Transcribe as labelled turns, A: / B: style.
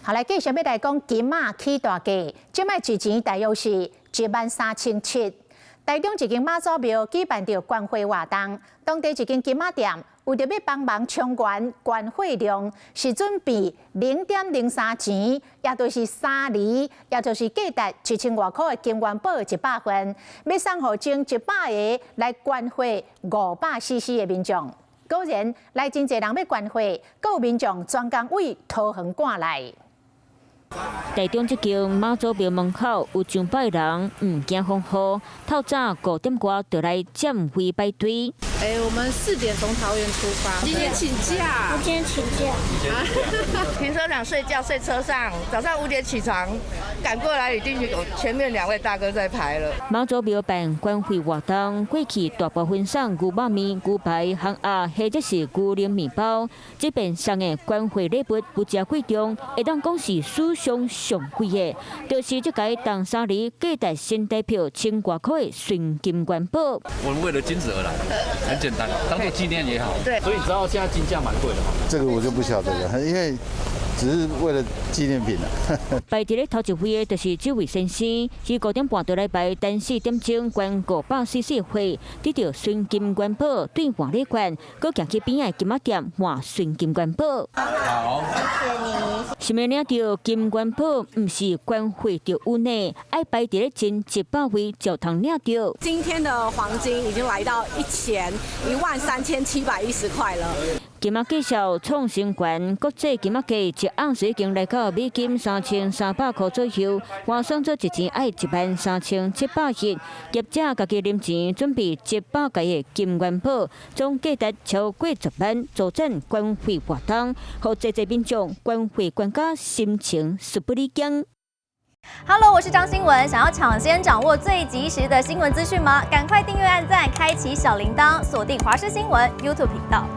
A: 好，來繼續欲來講金仔起大價，這擺一錢大約是13,700。台中一間媽祖廟舉辦著捐貨活動，當地一間金仔店為著欲幫忙沖懸捐貨量，是準備0.03錢，也就是3厘，也就是價值1000外箍的金元寶100份，欲送予前100個來捐貨500 cc 的民眾。果然來真濟人欲捐貨，閣有民眾專工為桃園趕來。
B: 台中這間媽祖廟門口有上百人，毋驚風雨，透早5點外就來佔位排隊。
C: 哎，我們4點從桃園出發。今天請假。
D: 我今天請假。
E: 停車場睡覺，睡車上，早上5點起床，趕過來已經有前面兩位大哥在排了。
B: 媽祖廟辦捐貨活動，過去大部分送牛肉麵、牛排、烘鴨，或者是牛奶麵包。這遍送的捐貨禮物不誠貴重，會當講是史上上貴的，就是這個重3厘價值新台票千外箍的純金元寶。
F: 我們為了金子而來，很簡單，當做紀念也好。
E: 對，
F: 所以你知道現在金價蠻貴的。
G: 這個我就不曉得了，因為只是為了紀念品啦。
B: 排佇咧頭一位的，就是這位先生，是5點半就來排，等4點鐘捐500 cc 貨，得著純金元寶兌換禮券，閣行去邊仔金仔店換純金元寶。
F: 好，
D: 謝謝你。
B: 想欲領著金元寶，毋是捐貨就有呢，愛排佇咧前100位才通領著。
C: 今天的黃金已經來到一錢13,710塊了。
B: 金仔繼續創新高，國際金仔價1盎司已經來到美金3300箍左右，換算做一錢愛13,701。業者家己零錢準備100個的金元寶，總價值超過10萬，助陣捐貨活動，予濟濟民眾捐貨捐甲心情殊不理解。
H: Hello，我是張新文。想要搶先掌握最及時的新聞資訊嗎？趕快訂閱、按讚、開啟小鈴鐺，鎖定華視新聞 YouTube 頻道。